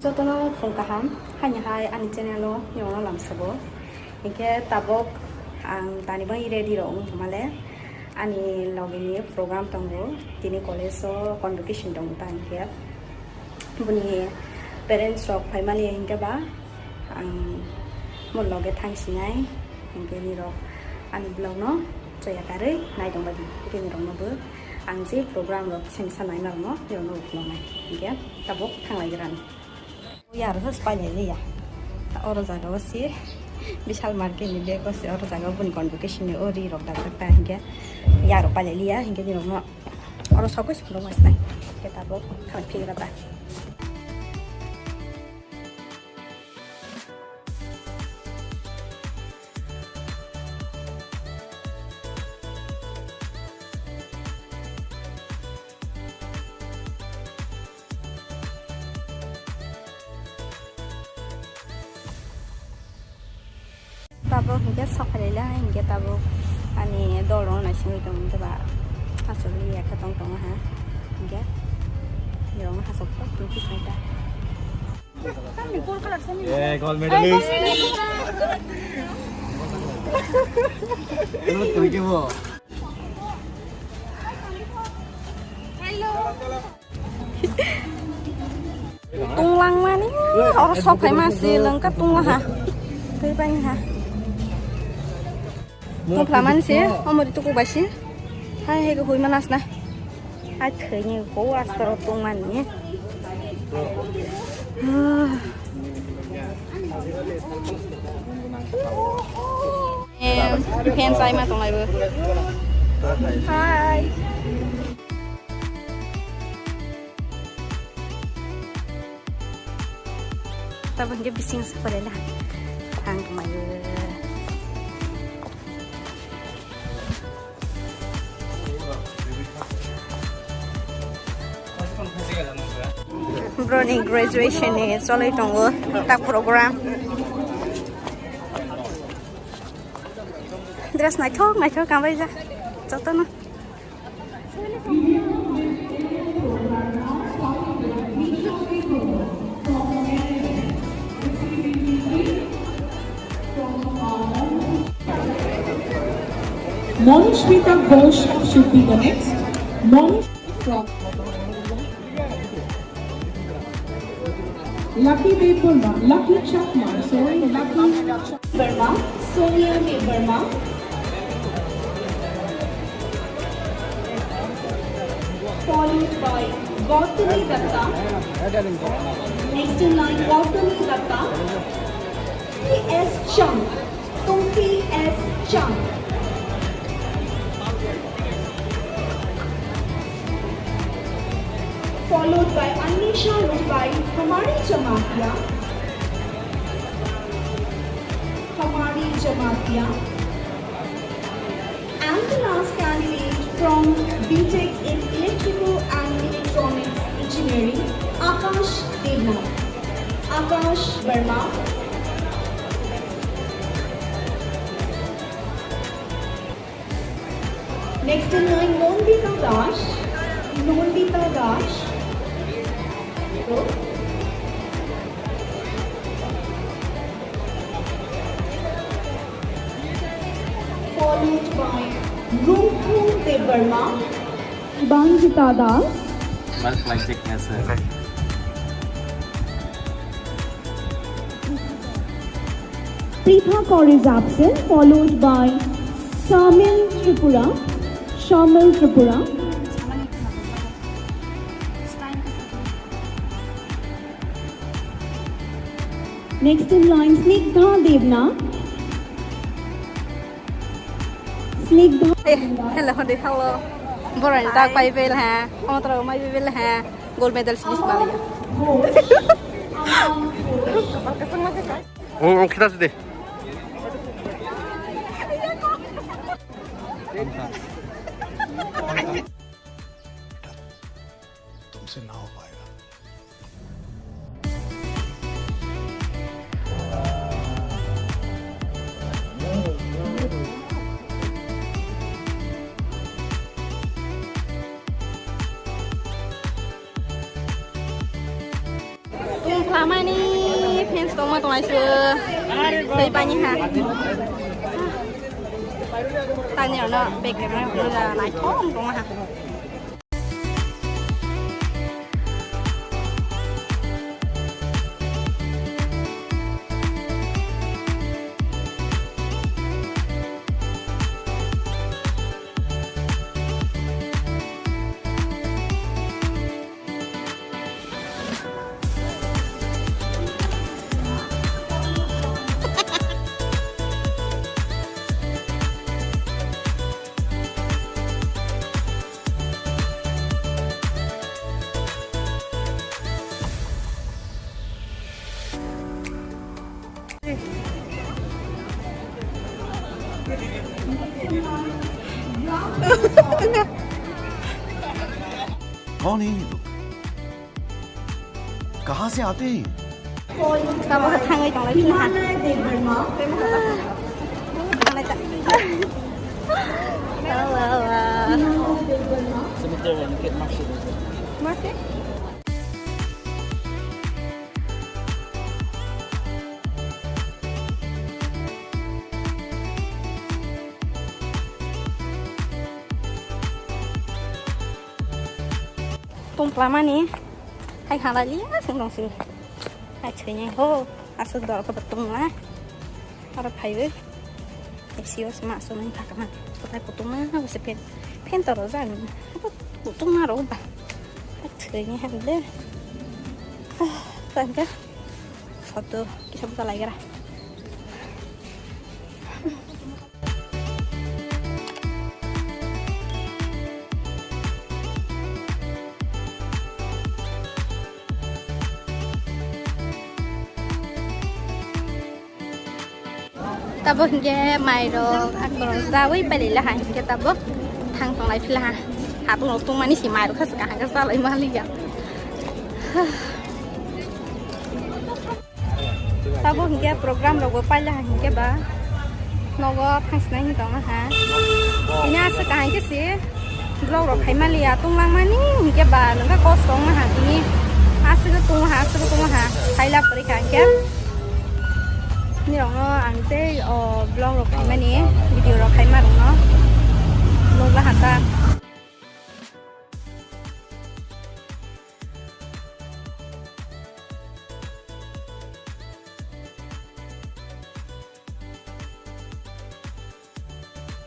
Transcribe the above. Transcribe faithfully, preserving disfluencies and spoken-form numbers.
Jotono phung kaham, haini hai ani channel o nirokno lamsogo. Hinkhe tabuk ang tani bai ready rok wng thangmale, ani logi ni program tongo, tini college o convocation tongo ta hinkhe. Boni parents rok phaimani hinkhe ba ang mo loge thang sinai, hinkhe nirok ani vlog no chaya karwi nai tongbai di, hinkhe nirok no bo ang je program rok sengsa naima rok no nirok no phunuknai, hinkhe tabuk thanglai grani. Yar hos pailai liya. Oro jaga o si Vishal market ni bag o si oro jaga o boni convocation ni o ri rok dajak ta hinkhe yar pailai liya hinkhe nirok no oro sokoi si phunuk mas nai. Hinkhe tabuk khalai phigra ta. Tabuk hinkhe sok phailai lai hinkhe tabuk ani dol rok naisingwi tongmani ba achukli yakhe tong tongo ha hinkhe nirok no hachuk tok tongkhe sai ta. Eh, gold medalist. Hello, thank you. Tunglang mani, oro sok phai ma si lengka tungla ha. Tei pai ha. Tungphla mani si, omori tuku bai si. Hai, hai, hui manas na. Hai, thai ni, ko astro tung mani. Eh, fans ai ma tong lai bo. Hai. Tabuk hinkhe bising se pore na. Ang kemayo. Broni graduation ni choloi tongo ta program. Dress naithok naithok kambai ja jotono. Monshmita Ghosh should be the next. Monsh from Lucky Debbarma, Lucky Chakma, sorry, Lucky Chakma. Verma, Sonia Debbarma, followed by Gautami Datta. Next in line, Gautami Datta, T S Chang. Tungpi S Chang. Followed by Anisha Rupai, Hamari Jamatia. Hamari Jamatia. And the last candidate from B Tech in Electrical and Electronics Engineering, Akash Debnath. Akash Verma. Next in line, Nandita Das. Nandita Das. Followed by Rupu Debbarma. Banjita Das. Mas flight check niya, sir. Pritha Kaur is absent, followed by Shamil Tripura. Shamil Tripura. Next in line, Snigdha Debnath. Snigdha. Eh, hello, de, hello. Borok ni tak pai bel ha. Komotra mai bel ha. Gold medal sini semali ya. Oh, oh, kita sudah. तुमसे ना हो पाएगा। Tungphla Mani fans tongma tonglaisio. Sai pani ha. Tani ono bag rok no naithok tongma ha. कौन है ये लोग? कहाँ से आते हैं? Tamo sa thangwi tonglai chwng ha. Tamo sa. Tamo sa. Cemetery and get market. Market? Tongplamani hai khalai liya sing dong sing. Hai chhini ho aswk dor khe tongla. Aro phaiwi. Sio sma so nang thakma. Kotai kutungma ho se pen. Pen toro jang. Kutungma ro ba. Hai chhini hai de. Tangka. Photo kisa buka lagi ra. Tabo hingke mairok akorok jawi pailai laha hingke tabo thang tonglai philaha. Habung rok tongmani si mairok khaswka hingke chalai maliya. Tabo hingke program rok bo paila hingke ba nogo thangsinai hin tongma ha. Bini aswk kaham khe se vlog rok khai maliya tonglang mani hingke ba nangkha kosto wngma ha tini aswk tongma ha aswk tongma ha khaila kwrwi kha hingke nirok no ang tei o vlog rok khai mani video rok khai ma rok no.